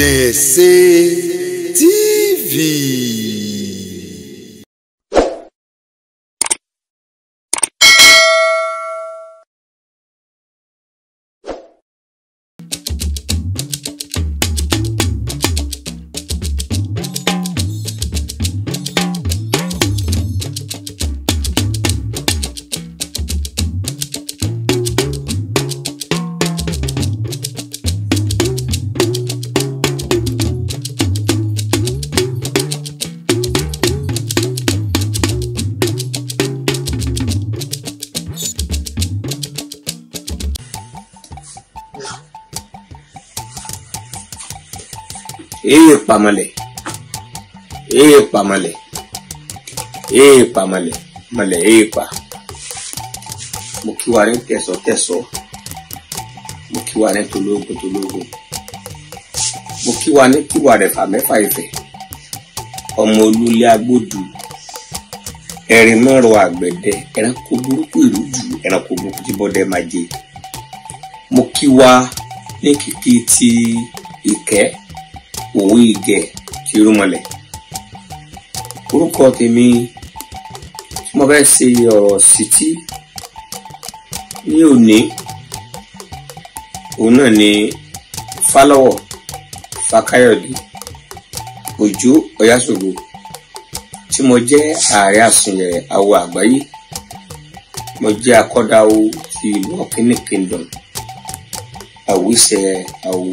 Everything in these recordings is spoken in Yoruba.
Ìṣẹ̀ṣe TV. Èèpàmọ̀lẹ̀ èèpàmọ̀lẹ̀ èèpàmọ̀lẹ̀ mọ̀lẹ̀ èèpà. Mo kí wa ní tẹ̀sọ́ tẹ̀sọ́, mo kí wa ní tológun tológun, mo kí wa ní kíwà rẹ̀ fà mẹ́fà ìfẹ́, ọmọ olúlé agbódu, ẹ̀rín mọ́rọ̀ àgbẹ̀dẹ, ẹranko burúkú ìrújú, ẹranko burúkú tí bọ́dẹ máa jẹ. Mo kí wa ní kìkì ti ìkẹ́ òwe ìgẹ̀ tí irúnmọlẹ̀. Orúkọ tèmi tí mo fẹ́ ṣe ọ̀rọ̀ sítí ní òní, òun náà ni Fálọ́wọ̀ Fákáyọ̀dé Òjó Ọ̀yáṣògo, tí mo jẹ́ ààrẹ àsùnyẹ̀ awo àgbáyé. Mo jẹ́ akọ́dáwó ti ìlú Ọ̀kínní Kingdom, àwíṣẹ awo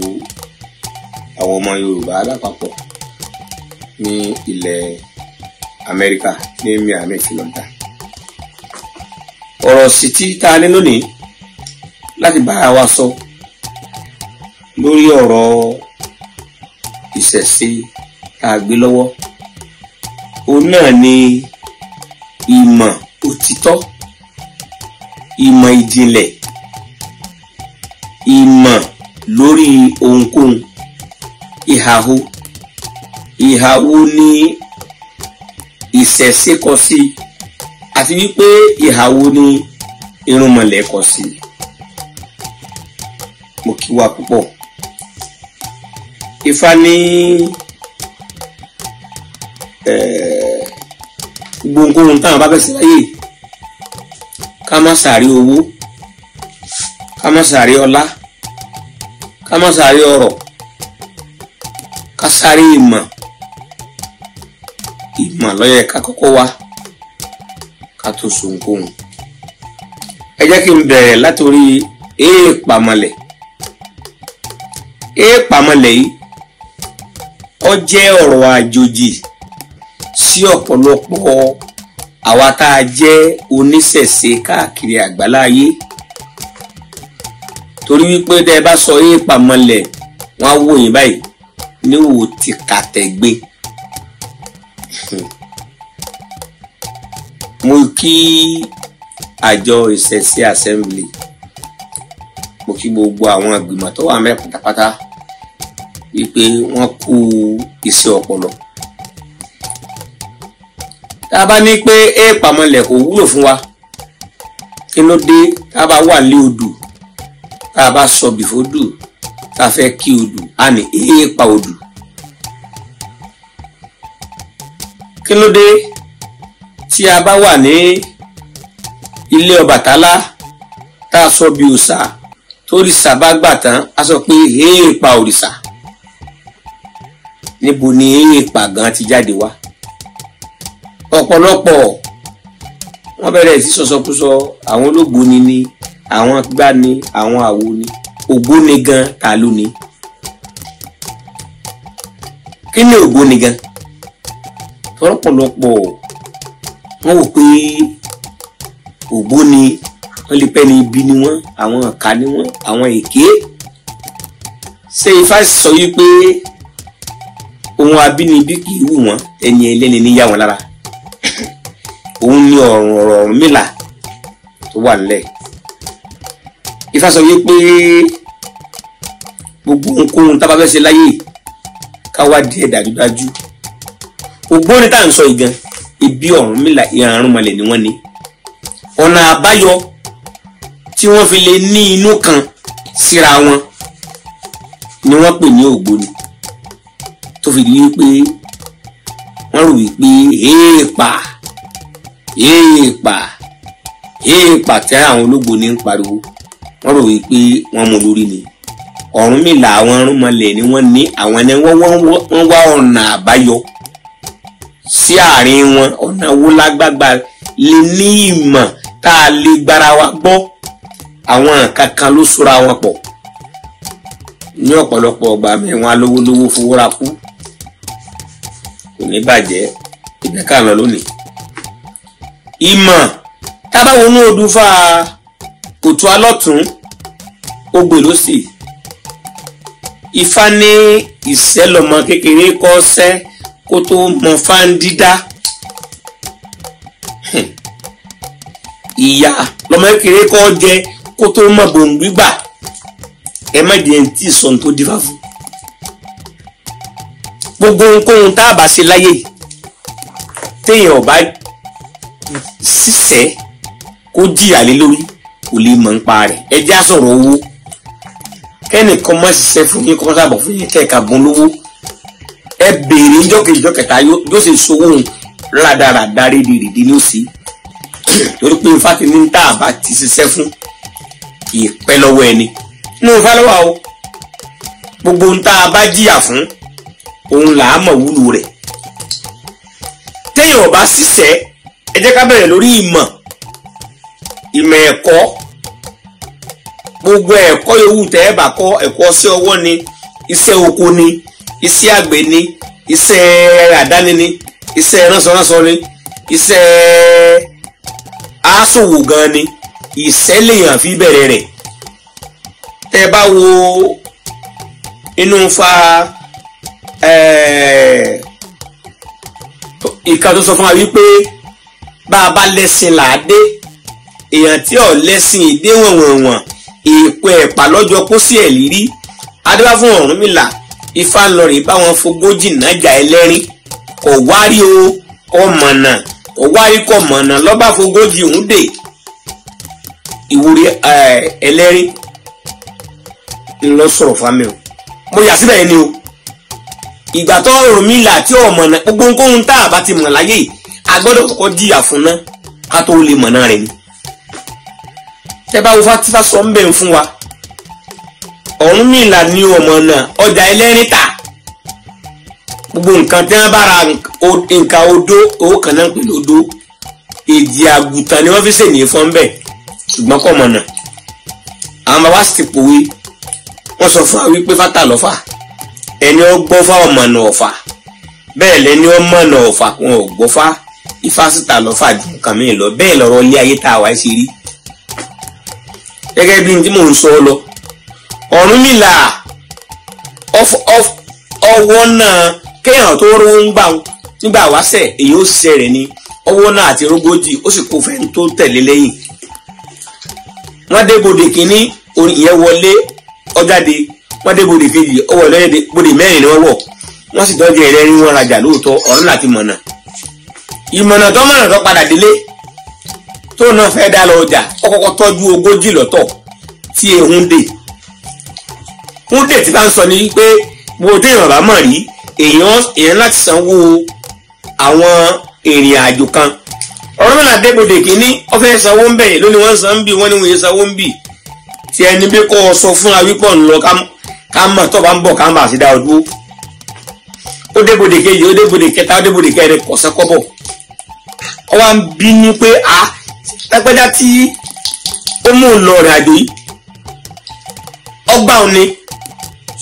àwọn ọmọ Yorùbá lápapọ̀ ní ilẹ̀ Amẹ́ríkà ní Miami, Florida. Ọ̀rọ̀ sì tí tá a ní lónìí láti bá wa sọ lórí ọ̀rọ̀ ìṣẹ̀ṣe tá a gbé lọ́wọ́, òun náà ni ìmọ̀ òtítọ́, ìmọ̀ ìjìnlẹ̀, ìmọ̀ lórí ohunkóhun. Ìhàhó ìhàwó ní ìṣẹ̀ṣe kọ sí, àti wípé ìhàwó ní irúnmọlẹ̀ kọ sí. Mo kí wa púpọ̀. Ifá ní gbogbo ohun táwọn bá fẹ́ ṣe láyé, ká má sàárè owó, ká má sàárè ọlá, ká má sàárè ọrọ̀, ká sáré ìmọ̀. Ìmọ̀ ló yẹ ká kọ́kọ́ wá ká tó sohunkóhun. Ẹ jẹ́ kí n bẹ̀rẹ̀ látòrí èèpàmọ̀lẹ̀. Èèpàmọ̀lẹ̀ yìí ó jẹ́ ọ̀rọ̀ àjòjì sí ọ̀pọ̀lọpọ̀ àwa tá a jẹ́ oníṣẹ̀ṣe káàkiri àgbáláyé, torí wípé tẹ́ ẹ bá sọ èèpàmọ̀lẹ̀, wọ́n á wò yín báyìí níwò tí kàtẹ́gbé. Mo kí àjọ Ìṣẹ̀ṣe Assembly, mo kí gbogbo àwọn ìgbìmọ̀ tó wà mẹ́ pátápátá wípé wọ́n kú iṣẹ́ ọpọlọ. Tá a bá ní pé èèpàmọ̀lẹ̀ kò wúlò fún wa, kí ló dé tá a bá wà lé odù, tá a bá sọ bìfódù, tá a fẹ́ kí odù, a ní èèpà odù. Kí ló dé tí a bá wà ní ilé Ọbàtálá, tá a sọ bí òòṣà, tórìṣà bá gbà tán, a sọ pé èèpà òrìṣà. Níbo ni èèpà gan ti jáde wá? Ọ̀pọ̀lọpọ̀ wọ́n bẹ̀rẹ̀ sí sọ̀sọkúsọ, àwọn olóògbóni ni, àwọn gbá ni, àwọn àwo ni. Ògbóni gan ta ló ni? Kí ni ògbóni gan? Tọ́lọ́pọ̀lọpọ̀ wọ́n wò pé ògbóni wọ́n lè pẹ́ ní ibi ni wọ́n, àwọn ọ̀ka ni wọ́n, àwọn èké. Ṣé Ifá sọ yí pé ohun abínibí kì í wù wọ́n, ẹni ẹlẹ́ni ní yá wọn lára? Òun ni ọ̀rọ̀ Ọ̀rúnmìlà tó wà nílẹ̀. Ifá sọ wípé gbogbo ohunkóhun tá a bá fẹ́ ṣe láyé, ká wá díẹ̀ dájúdájú. Ògbóni tá à ń sọ yìí gan, ibi Ọ̀rúnmìlà ìrànrúnmọlẹ̀ ni wọ́n ní. Ọ̀nà àbáyọ tí wọ́n fi lè ní inú kan síra wọn ni wọ́n pè ní ògbóni. fi di wípé wọ́n rò wípé èèpà èèpà èèpà tí àwọn ológbò ní ń pariwo, wọ́n rò wípé wọ́n mú lórí ni. Ọ̀rúnmìlà àwọn irúnmọlẹ̀ ni wọ́n ní àwọn ẹni wọ́n wá ọ̀nà àbáyọ sí àárín wọn. Ọ̀nà wo lágbàgbà lè ní ìmọ̀ tá a lè gbára wa gbọ́? Àwọn kankan ló sóra wọn pọ̀. Ní ọ̀pọ̀lọpọ̀ ọgbà mi wọn alówó lówó fowó ra kú, kò ní bàjẹ́. Ibẹ̀ ká lọ lónìí. Ìmọ̀ tábàwọn inú odùfà kòtò alọ́tún ogbè ló sì. Ifá ní ìṣẹ́ lọmọ kékeré kọ́ sẹ́ kó tó mọ fáńdídá. Ìyá lọmọ kékeré kọ́ jẹ kó tó mọ bòǹgbígbà. Ẹ má jẹ́ ní tí ìsọ̀n tó dífá fún. Gbogbo ohunkóhun tá a bá ṣe láyé téèyàn ò bá ṣiṣẹ́ kó jìyà lé lórí kò lè mọ̀ nípa rẹ̀. Ẹ já sọ̀rọ̀ owó, kẹ́nìkan má ṣiṣẹ́ fún yín kọ́ sábà fún yín kẹ́ẹ̀ka bọ́n lówó. Ẹ béèrè ńjọ́ kejì ńjọ́ kẹta yóò ṣe sowó òun rádaràda rédèrèdè ní òsì, torí pé ifá ti ní tá a bá ti ṣiṣẹ́ fún kì í pẹ́ lọ́wọ́ ẹni. Inú ifá lọ́wọ́ o, gbogbo ohun tá a bá jìyà fún òun là á mọ̀ wúlò rẹ̀. Téèyàn ò bá ṣiṣẹ́, ẹ jẹ́ ká bẹ̀rẹ̀ lórí ìmọ̀, ìmọ̀ ẹ̀kọ́. Gbogbo ẹ̀kọ́ yòówù tẹ́ ẹ bá kọ́, ẹ̀kọ́ iṣẹ́ ọwọ́ ni, iṣẹ́ oko ni, iṣẹ́ àgbẹ̀ ni, iṣẹ́ àdáni ni, iṣẹ́ ránṣọránṣọ ni, iṣẹ́ aṣòwò gan ni, ìṣẹ́ lèèyàn fi bẹ̀rẹ̀ rẹ̀. Tẹ́ bá wo inú fa ìka tó sọ fún wa wípé bá a bá lẹ́sìn làádé, èèyàn tí ò lẹ́sìn ìdé wọ̀nwọ̀nwọ̀n èèpo ẹ̀pà lọ́jọ́ kó sí ẹ̀ lírí. Adébá fún Ọ̀rúnmìlà, Ifá ń lọ rè bá wọn fogójì nájà ẹlẹ́rìn. Kò wárí o, kò mọ̀nà, kò wárí kò mọ̀nà lọ́ba fogójì òun dè ìwúrí ẹlẹ́rìn ńlọ sọ̀rọ̀ fámi o. Mo yà síbẹ̀ yẹn ni o. Ìgbà tó Ọ̀rúnmìlà tí ò mọ̀nà, gbogbo ohunkóhun tá a bá ti mọ̀ láyé yìí a gbọ́dọ̀ kọ́kọ́ jìyà fún ná ká tó lè mọ̀nà rẹ̀ ni. Tẹ́ bá wo fátífá sọ ń bẹ̀ ń fún wa, Ọ̀rúnmìlà ní ọmọ náà ọjà ẹlẹ́rìn tà. Gbogbo nǹkan tí wọ́n bá ra nǹkan odó, owó kan náà ń pè lódó, èjì àgùntàn ni wọ́n fi ṣèní fún bẹ́ẹ̀, ṣùgbọ́n kò mọ̀nà. Àwọn bàbá sì ti pòwe, wọ́n sọ fún wa wípé fátà lọ́fà, ẹni ó gbọ́ fá ọmọ náà ọ̀fà, bẹ́ẹ̀ lẹ́ni ó mọ̀nà ọ̀fà wọn ò gbọ́ fá. Ifá síta lọ́fà ju nǹkan mìíràn lọ. Bẹ́ẹ̀ lọ́rọ̀ ilé ayé tá a wá ṣe rí. Gẹ́gẹ́ bí n tí mò ń sọ lọ, Ọ̀rúnmìlà ọwọ́ náà kéèyàn tó rówó ń gbà nígbà wáṣẹ̀ èyí ó ṣiṣẹ́ rẹ̀ ni, ọwọ́ náà àti rógójì ó sì kó fẹ́ni tó tẹ̀lé lẹ́yìn. Wọ́n dé bodè kínní, ìyẹn wọlé ọjáde. Wọ́n dé bodè kejì, ó wọlé bodè mẹ́rin ni wọ́n wọ̀. Wọ́n sì tọ́jú ẹlẹ́rìí wọn rajà lóòótọ́. Ọ̀run láti mọ̀nà. Ìmọ̀nà tó mọ̀nà tó padà délé tó náà fẹ́ dá lọ ọjà, ó kọ́kọ́ tọ́jú 40 lọ́tọ̀ tí ehun dè. Hún dè tí bá ń sọ ni wípé wo téèyàn bá mọ̀ rí, èèyàn láti sanwó àwọn ìrìn àjò kan. Ọ̀rúnmìlà débodè kínní, ó fẹ́ sanwó ń bẹ̀ lónìí, wọ́n san ń bì, wọ́n ní wọ́n yẹ sanwó ń bì. Tí ẹni bí kò sọ fún wa wípé ọ̀n lọ ká mọ̀ tó bá ń bọ̀ ká mà sí dá ọ dúró. Ó débodè kejì, ó débodè kẹta, ó débodè kẹrin, kò sẹ́ kọ́bọ̀. Ó wá ń bínú pé a lágbájá tí ó mú un lọ rìn àjò yìí ọgbà òní,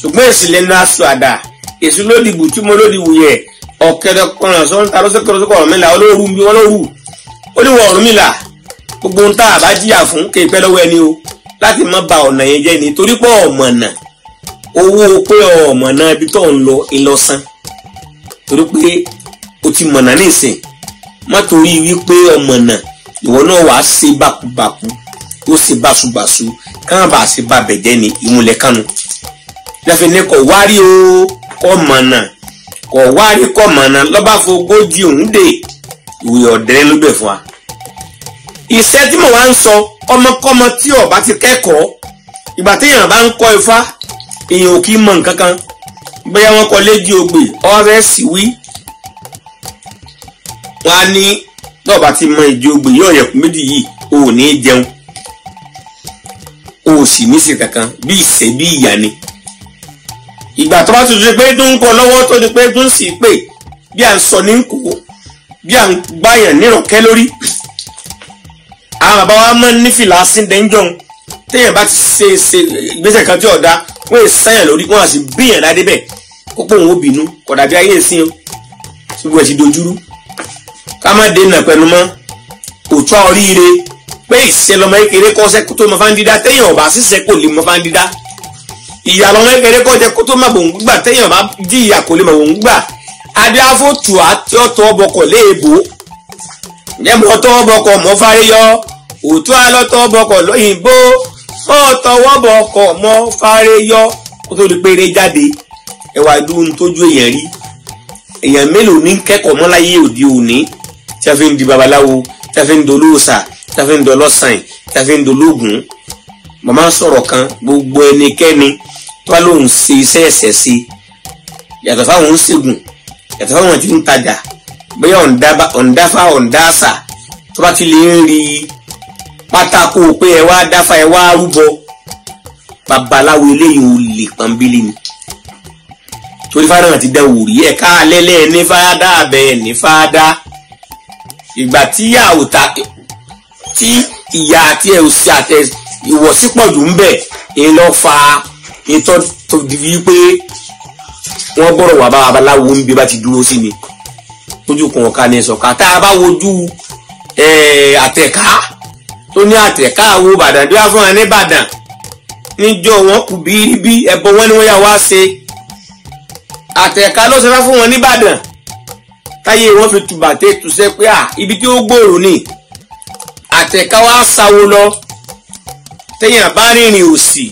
ṣùgbọ́n èsì lẹ́nu aṣọ àdá, èsì lódìbò tí mo lódìbò yẹ ọ̀kẹ́rẹ́ kọ̀ọ̀rọ̀ sọ́ńtà lọ́sọ̀kọ̀rọ̀ Ọ̀rúnmìlà olóoru bí wọ́n lóru. Ó ní wọ Ọ̀rúnmìlà, gbogbo ohun tá a bá jìyà fún kì í pẹ́ lọ́wọ́ ẹni o, láti má ba ọ̀nà yẹn jẹ́ ni, torí pé ọ̀mọ̀nà owó pé ọ̀mọ̀nà ibi tó ń lọ ìlọsàn, torí pé o ti mọ̀nà nísìn, má torí wípé ọmọ̀nà ìwọ náà wàá ṣe bákubàku, ó ṣe báṣubàṣu, káwọn bá ṣe bá bẹ̀jẹ́ ni ìmúlẹ̀ kánú. Lẹ́fẹ̀ ní kò wárí o, kò mọ̀nà, kò wárí kò mọ̀nà lọ́ba fogójì òun dè ìwé ọ̀dẹ́rẹ́ ló bẹ̀ fún wa. Iṣẹ́ tí mo wá ń sọ, ọmọkọ́mọ tí ó bá ti kẹ́kọ̀ọ́, ìgbà téèyàn bá ń kọ́ ifá, èèyàn ò kí mọ nǹkan kan. Bóyá wọ́n kọ léjì ogbè ọ̀rẹ́ sì wí, wọ́n á ní náà bá ti mọ ìdí ogbè yóò yẹ̀kú méjì yìí, o ò ní jẹun, o ò sì ní sí kankan, bí ìṣẹ́ bí ìyà ni. Ìgbà tó bá tuntun pé tó ń kọ lọ́wọ́ tó di pé tó ń sì pè bí à ń sọ ní kó bí à ń gbáyàn nírọ̀kẹ́ lórí. Àwọn bàbá wa máa ń ní fìlà síndẹ́njọ́n, téèyàn bá ti ṣe ṣe ìgbésẹ̀ kan tí ọ̀dà wọ́n è sáyàn lórí, wọ́n á sì bíyàn ládé bẹ̀ kó pé òun ó bínú, kò dàbí ayé ìsìn o, ṣùgbọ́n ẹ̀ ti dojúrú. Ká má dènà pẹ̀lú mọ́ òtún oríire pé ìṣe lọmọ kékeré kọ́ṣẹ́ kó tó mọ fáńdídá, téèyàn ọ̀bà ṣiṣẹ́ kò lè mọ fáńdídá. Ìyá lọmọ kékeré kọ́jẹ kó tó má bòun gbà, téèyàn bá jí ìyà kò lè mọ bòun gbà. Adéáfótù àti ọ̀tọ̀ ọbọkọ̀ léèbó ǹjẹ́ mo tọ́ ọbọkọ̀ mọ́ fáríyọ, òtún alọ́tọ̀ ọbọkọ̀ lóyìnbó, mọ́ tọwọ́ bọkọ̀ mọ́ fáríyọ. Kó tó di péré jáde ẹwà dúró tójú èèyàn rí. Èèyàn mélòó ní kẹ́kọ̀ọ́ mọ́ láyé òde òní tí a fi ń di babaláwo, tí a fi ń dolóòṣà, tí a fi ń dọlọ́sàn, tí a fi ń dológun? Màmá sọ̀rọ̀ kan, gbogbo ẹnikẹ́ni tó bá lóun ṣe iṣẹ́ ẹ̀sẹ̀ sí, yàtọ̀ fáwọn ń ṣègùn, yàtọ̀ fáwọn tí ń tajà, bóyá ọ̀ndáfá ọ̀ndáàsà, tó bá ti lè ń rí pátákó pé ẹ wá dáfá ẹ wá rúbọ, babaláwo eléyìí ò lè pọ́nbélé ni. Torí fáwọn ti dá òrì ẹ̀ka alẹ́lẹ́ ní fáadá abẹ́ ní fáadá. Ìgbà tí ìyá òta tí ìyá àti ẹ̀ òsì àtẹ ìwọ̀sí pọ̀ jù ń bẹ̀ ń lọ fa ìtọ́ tó di wípé wọ́n gbọ́dọ̀ wà bá babaláwo ń bí bá ti dúró sí ni. Ojú kan ọ̀ka ní sọ̀ka tá a bá wojú àtẹ̀ká tó ní àtẹ̀ká wo Ìbàdàn bí wọ́n fún wọn ní Ìbàdàn níjọ́ wọn kù bíríbí ẹbọ wọn ni wọ́n yà wá ṣe. Àtẹ̀ká ló ṣe fẹ́ fún wọn nìbàdàn táyé wọn fi tùbàtẹ́ túnṣe pé à ibi tí ó gbòòrò ni. Àtẹ̀ká wá sáwó lọ, téèyàn bá rìnrìn òsì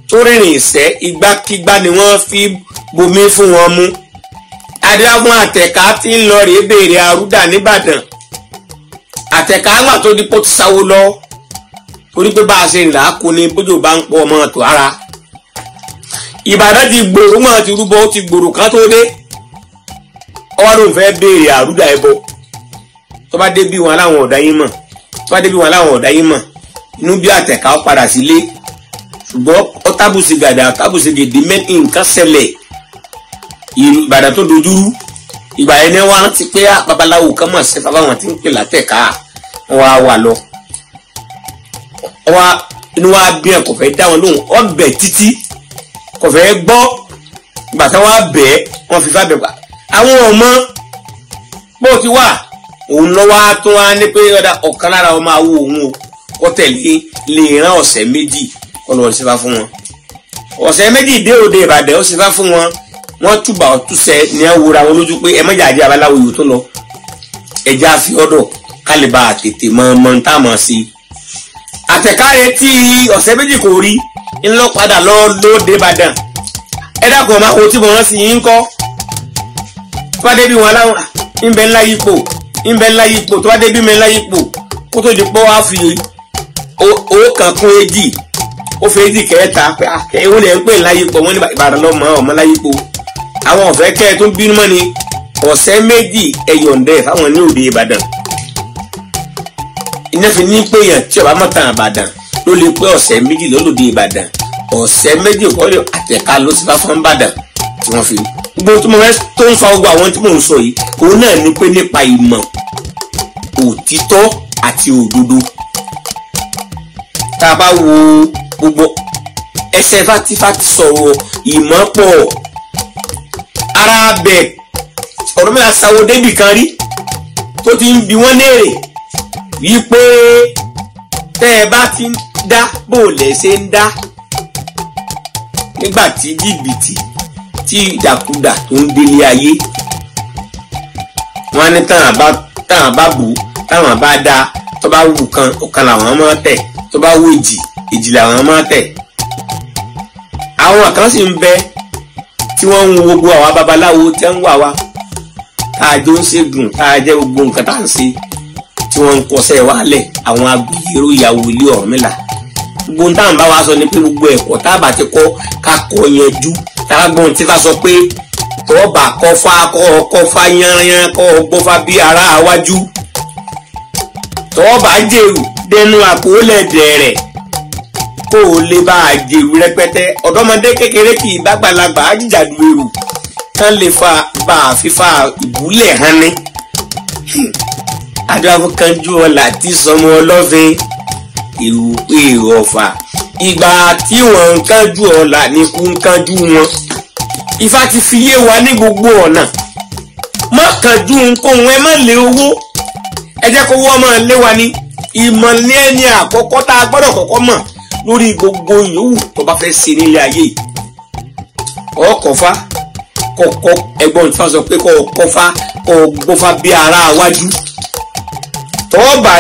tó rìnrìn ìṣẹ́, ìgbàkigbà ni wọ́n fi bomi fún wọn mú. Adéwàfún àtẹ̀ká tí ń lọ rèé béèrè àrúdà nìbàdàn. Àtẹ̀ká wà tó di pọ́ ti sáwó lọ, torí pé bá a ṣe rìn àákò ni bójú bá ń pọ̀ ọmọ tó ara. Ìbàdàn ti gbòòrò mọ́ ti rúbọ, ó ti gbòòrò kan tó dé. Ọwọ́ ló ń fẹ́ béèrè àrúdà ẹbọ. Tó bá dé bí wọn láwọn ọ̀dà yín mọ̀, tó bá dé bí wọn láwọn ọ̀dà yín mọ̀, inú bí àtẹ̀ká ó padà sílé. Ṣùgbọ́n ó tábùsì gàdà, tábùsì gèdè mẹ́rin nǹkan ṣẹlẹ̀. Ìbàdàn tó dojúrú. Ìgbà yẹn ni wọ́n rántí pé babaláwo kan mọ̀ sí fáwọn tí ń pè látẹ̀ká, wọ́n wá wà lọ. Inú wa bí ẹ kò fẹ́ dá wọn lóhùn, ọbẹ̀ títí kò fẹ́ gbọ́. Ìgbà tí wọ́n á bẹ̀ wọ́n fi fábẹ́ pa àwọn ọmọ bó ti wà òun lọ́wọ́ á tún wá ní pé ọ̀dà ọ̀kan lára ọmọ awo òun o kọ́ tẹ̀lé lè rán ọ̀sẹ̀ méjì kọ́ lọ́ọ́ ṣe fá fún wọn. Ọ̀sẹ̀ méjì dé òde Ìbàdàn ó ṣe fá fún wọn, wọ́n túbà ọ̀túnṣe ní ẹ̀ wúra wọn lójú pé ẹ mọ̀jà àjẹ́ abaláwo yòó tó lọ, ẹja fi ọ̀dọ̀ kálíbà tètè mọ ọmọ tá a mọ̀ sí i. Àtẹ̀káre tí ọ̀sẹ̀ méjì kò rí ńlọ padà lọ lóde Ìbàdàn. Ẹ dákun ọmọ àwọn tí mo rán sí yín ń kọ́. Tó bá débi wọn aláwọ̀ ńbẹ ńlá yípo, ńbẹ ńlá yípo, tó bá débi ńlá yípo, kó tó di pọ́ wá fi owó kan kún èjì, ó fi èjì kẹta pé ewu lè ń pè ńlá yípo, wọn ní Ìbàdàn lọ́mọ ọmọ ńlá yípo. Àwọn ọ̀fẹ́ kẹ́ ẹ tó ń bínú mọ́ ni ọ̀sẹ̀ méjì ẹ̀yọ̀ǹdẹ̀ fáwọn ní òde Ìbàdàn. Iná fi ní pé èèyàn tí ọba mọ̀tàn Ìbàdàn ló lè pé ọ̀sẹ̀ méjì lólòdì Ìbàdàn, ọ̀sẹ̀ méjì kọ́lé àtẹ̀ká ló ti bá fún Ìbàdàn tí wọ́n fi. Gbogbo tó mo fẹ́ tó ń fa gbogbo àwọn tí mò ń sọ yìí, òun náà ni pé nípa ìmọ̀ òtítọ́ àti òdodo. Tá a bá wo gbogbo ẹsẹ̀ fátífátí sọ̀rọ̀ ìmọ̀ pọ̀ ara bẹ̀ ọ̀rọ̀ mẹ́ta sáwọ́ débì kan rí tó ti ń bi wọ́n léèrè wípé tẹ́ ẹ bá ti ń dá bó lẹ̀ ṣe ń dá nígbà tí jìbìtì tí ìdàkudà tó ń délé ayé. Wọ́n á ní táwọn bá bù táwọn bá dá, tó bá wù kan ọ̀kan làwọn máa tẹ̀, tó bá wù èjì èjì làwọn máa tẹ̀. Àwọn kan sì ń bẹ tí wọ́n ń wo gbogbo àwa babaláwo tí ń wà wá tá a jọ ń ṣègùn tá a jẹ́ gbogbo nǹkan tá à ń ṣe tí wọ́n ń kọsẹ̀ wálẹ̀, àwọn agbèrò ìyàwó ilé Ọ̀rúnmìlà. Gbogbo táwọn bá wa sọ ni pé gbogbo ẹ̀kọ́ tá a bá ti kọ́ ká kọ́ yanjú, tá Tágbọ́n tí fa sọ pé tọ́ọ̀bà kọfá kọ́ kọfá yánnyán kọ́ gbọ́fá bí ara wájú, tọ́ọ̀bà jèrú dẹnu àkọọ́lẹ̀ dẹ̀rẹ̀ kó o lè bá a jèrú rẹpẹtẹ. Ọ̀dọ́mọdé kékeré kì í bágbàlagbà á jìjàdù èrò kán lè fa bá a fífa ìbúlẹ̀ hàn ní. Adúláfún kanjú ọ̀la tí sọmọ ọlọ́fin èrò èrò ọ̀fà ìgbà tí wọ́n ń kánjú ọ̀la ní kú ń kánjú wọn. Ifá ti fi yé wa ní gbogbo ọ̀nà. Má kánjú nkóhun, ẹ má lé owó, ẹ jẹ́ kó wọ́n máa lé wa ní. Ìmọ̀ ní ẹni àkọ́kọ́ tá a gbọ́dọ̀ kọ́kọ́ mọ̀ lórí gbogbo yòówù tó bá fẹ́ ṣe nílé ayé yìí. Ọkọ̀fà kọ̀kọ́ ẹgbọ́n tí wọ́n sọ pé kọ́ kọ́fà kọ́ gbọ́fà bí ara wájú. Tọ́ọ̀bà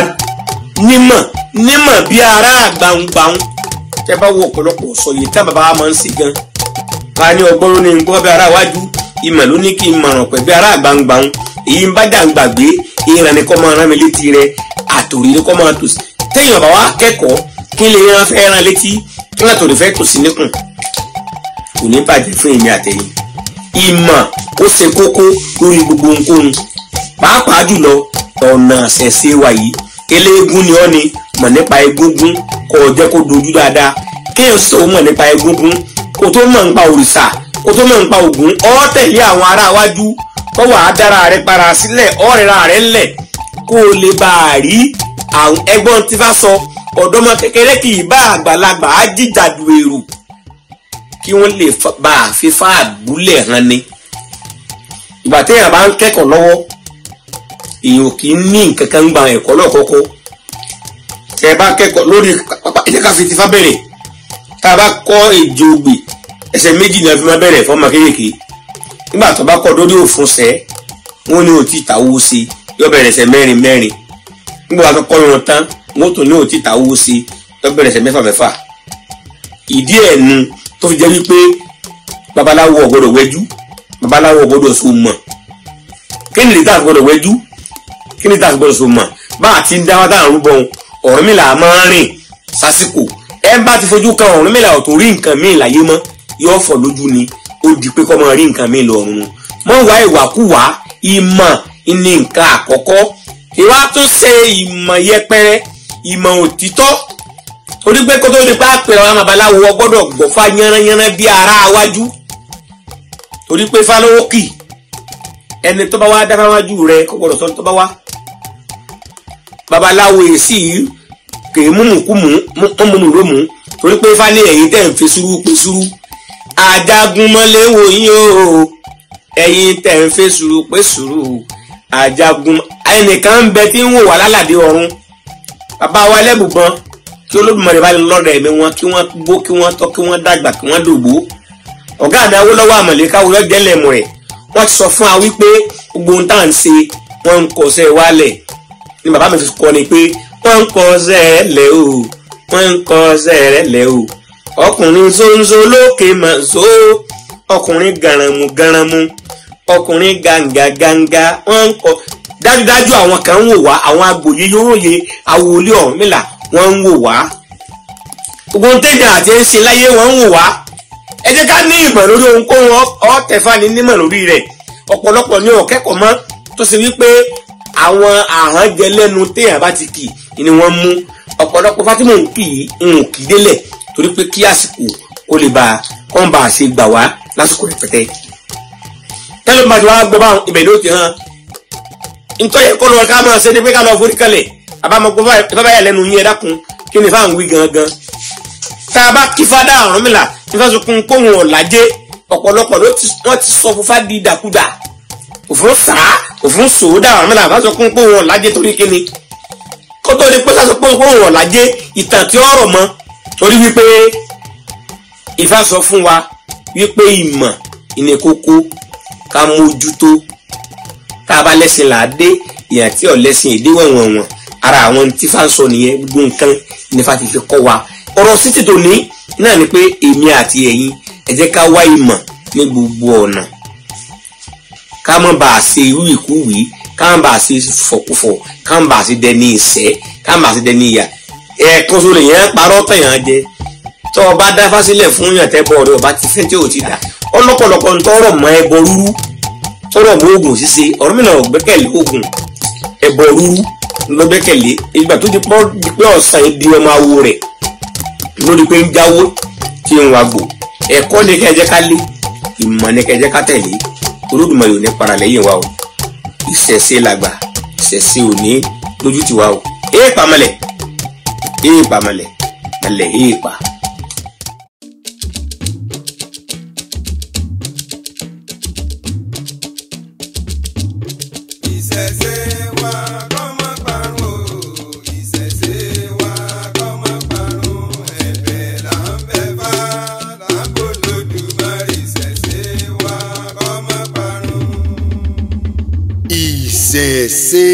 nímọ̀ nímọ̀ bí ara gbàngbàng. Tẹ́ bá wo ọ̀pọ̀lọpọ̀ sọ̀yè tí bàbá wa máa ń ṣe gan. Ká ní ọgbọ́n ló ní gbọ́ bí ara wájú, ìmọ̀ ló ní kí n mọ̀ràn pẹ̀ bí ara gbàngbàng. Èyí ń bá jàǹgbàgbé, ìran ni kọ́ máa rán mi létí rẹ̀, àtòrí ni kọ́ máa tòsí. Téèyàn bá wá kẹ́kọ̀ọ́, kí lè rán fẹ́ rán létí, kí látòrí fẹ́ tòsí níkùn. Kò ní bàjẹ́ fún èmi àtẹ̀yìn. Ìmọ̀ ó ṣe kókó lórí gbogbo ohunkóhun, pàápàá jùlọ ọ̀nà ṣẹ̀ṣẹ̀ wa yìí. Eléégún ni ọ́ ni, mọ̀ nípa egúngún kó o jẹ́ kó dojú dáadáa. Kéèyàn sì tó mọ̀ nípa egúngún, kó tó mọ̀ nípa òrìṣà, kó tó mọ̀ nípa Ògún, ó tẹ̀lé àwọn ará wájú kó wàá dára rẹ para sílẹ̀, ó rẹra rẹ ńlẹ̀ kó o lè bá a rí àwọn ẹgbọ́n tí bá sọ. Ọ̀dọ́mọ kékeré kì í bá àgbàlagbà á jìjàdù èrò kí wọ́n lè bá a fífa àbúlẹ̀ hàn ni. Ìgbà téèyàn bá ń kẹ́kọ̀ọ́ lọ́wọ́, èèyàn kì í ní nǹkan kan gba ẹ̀kọ́ lọ́kọ́kọ́. Tẹ́ ẹ bá kẹ́kọ̀ọ́ lórí pápá, ẹ jẹ́ ká fi tifá bẹ̀rẹ̀. Tá a bá kọ́ èjì ogbè, ẹsẹ̀ méjì ni a fi máa bẹ̀rẹ̀ fọ́mọ kéékèèké. Nígbà tó bá kọ́ dórí òfun sẹ́, wọ́n ní òtí ìtàwó sí, yóò bẹ̀rẹ̀ ẹsẹ̀ mẹ́rin mẹ́rin. Nígbà tó kọ́ irun tán, wọ́n tún ní òtí ìtàwó sí, yóò bẹ̀rẹ̀ ẹsẹ̀ mẹ́fà mẹ́fà. Ìdí ẹ̀ nu tó fi jẹ́ wípé babaláwo ò gbọ́dọ̀ wẹ́jú, babaláwo ò gbọ́dọ̀ so mọ̀. Kí ni ìdí tá a fi gbọ́dọ̀ wẹ́jú? Kí ni ìdí tá a fi gbọ́dọ̀ so mọ̀? Bá a ti ń dá wa tá à ń rúbọ Ọ̀rúnmìlà máa ń rìn sásìkò. Ẹ bá ti fojú kan Ọ̀rúnmìlà ò tó rí nǹkan míì láyé mọ́, yóò fọ̀ lójú ni, ó di pé kọ́ máa rí nǹkan míì lọ́rùn. Mọ́ wá ìwàkúwà, ìmọ̀ ní nǹkan àkọ́kọ́. Ìwà tún ṣe ìmọ̀ yẹpẹrẹ, ìmọ̀ òtítọ́. Torí pé kó tó di pé àpèrè àwọn babaláwo gbọ́dọ̀ gbọ́fá yánnayánná bí ara wájú. Torí pé fálówó kì ẹni tó bá wá dáfá wájú rẹ kó gbọ́dọ̀ sọ tó bá wá. Babaláwo èsì kèé múmùkúmù mọ́mùmù ló mú. Torí pé fálẹ̀ ẹ̀yìn tẹ̀ ń fi sùúrù pé sùúrù. Ajagunmọ́lé wò yín o, ẹ̀yin tẹ̀ ń fi sùúrù pé sùúrù. Ajagun ẹnìkan ń bẹ tí ń wò wá lálàdé ọ̀run. Bàbá wa lẹ́bùbọn kí Olódùmarè bá lọ́rọ̀ ẹ̀mí wọn kí wọ́n gbó, kí wọ́n tọ́, kí wọ́n dàgbà, kí wọ́n dògbó. Ọ̀gá àmì Awólọ́wọ̀ Àmọ̀lé káwọ́ jẹ́lẹ̀ mọ̀ rẹ̀. Wọ́n ti sọ fún wa wípé gbogbo ohun tá à ń ṣe wọ́n ń kọsẹ̀ wálẹ̀. Ni bàbá mi fi kọ́ ni pé wọ́n ń kọsẹ̀ lẹ̀ o, wọ́n ń kọsẹ̀ lẹ̀ o. Ọkùnrin ṣóńṣó lókè mà ṣó, ọkùnrin gàrànmù gàrànmù, ọkùnrin gàǹgà gàǹgà, wọ́n ń kọ. Dájúdájú àwọn kan ń wò wá, àwọn agbòye yóróye awolé Ọ̀rúnmìlà wọ́n ń wò wá. Gbogbo ohun tẹ́jà àti ń ṣe láyé wọ́n ń wò wá. Ẹ jẹ́ ká ní ìmọ̀ lórí ohunkóhun, ọ̀tẹ̀fà ní nímọ̀ lórí rẹ̀. Ọ̀pọ̀lọpọ̀ ní ọ̀kẹ́kọ̀ọ́ mọ́ tó ṣe wípé àwọn àhánjẹ lẹ́nu téèyàn bá ti kì ni wọ́n mú. Ọ̀pọ̀lọpọ̀ Fátímọ̀ ń kì í ń kì í délẹ̀ torí pé kí àsìkò ó lè bá kọ́ń bá a ṣe gbà wá lásìkò rẹpẹtẹ. Tẹ́lẹ̀ bá ti wá gbọ́ báwọn ibẹ̀ ló ti hàn. Nítorí kó lọ ká máa ṣe ni pé ká lọ forí kalẹ̀. Àbámọ̀ gbọ́ báyà yà lẹ́nu yín, ẹ dákun kí ni fáwọn wí gangan. Tá a bá kí fádà Ọ̀rúnmìlà nífà sunkún kóhun ọ̀làjẹ́, ọ̀pọ̀lọpọ̀ wọ́n ti sọ fún fádì dàkúdà. Òfin sàá, òfin sòódà Ọ̀rúnmìlà bá sọ kóhun ọ̀làjẹ́ torí kíni. Kó tó di pé sá sọ kóhun ọ̀làjẹ́ ìtàn tí ó rọ̀ mọ́. Torí wípé Ifá sọ fún wa wípé ìmọ̀ ìní kókó ká mójútó. Tá a bá lẹ́sìn là á dé, ìyàn tí ò lẹ́sìn èdè wọ̀nwọ̀nwọ̀n. Ara àwọn tí Ifá ń sọ nìyẹn, gbogbo nǹkan ní Ifá ti fi kọ́ wa. Ọ̀rọ̀ sí ti tòní náà ni pé èmi àti ẹ̀yin ẹ jẹ́ ká wá ìmọ̀ ní gbogbo ọ̀nà. Ká má bàa ṣe irú ìkúwìí, ká má bàa ṣe fọ̀kúfọ̀, ká má bàa ṣe dẹni ìṣẹ́, ká má bàa ṣe dẹni ìyà. Ẹ̀ẹ̀kan ṣoṣo lèèyàn parọ́ tẹ̀yàn jẹ. Tọ́ ọ bá dáfá sílẹ̀ fún yàn tẹ́ bọ́ ọ̀rẹ́ ọba ti fẹ́ tí ò ti dà. Ọlọ́pọ̀lọpọ̀ ń tọrọ mọ́ ẹbọ rúrú, tọrọ mọ́ oògùn ṣíṣe. Ọ̀rúnmìlà ò gbẹ́kẹ̀lé oògùn, ẹbọ rúrú ló gbẹ́kẹ̀lé. Ìgbà tó di pé ọ̀sán di ọmọ awo rẹ̀ lórí pé ń jáwó tí ń wagbò. Ẹ̀kọ́ ni kẹ́ ẹ jẹ́ ká lé, ìmọ̀ ni kẹ́ ẹ jẹ́ ká tẹ̀lé. Olódùmarè ò ní para lẹ́yìn wa o. Ìṣẹ̀ṣe làgbà, ìṣẹ̀ṣe ò ní lójú tiwa o. Èèpà mọ̀lẹ̀, èèpà mọ̀lẹ̀, mọ̀lẹ̀ èèpà. Ìṣẹ̀ṣe wa kó má parun o, ìṣẹ̀ṣe wa kó má parun, ẹ̀bẹ̀ là ń bẹ̀ fá, là ń bò lódùmarè, ìṣẹ̀ṣe wa kó má parun. Ìṣẹ̀ṣe.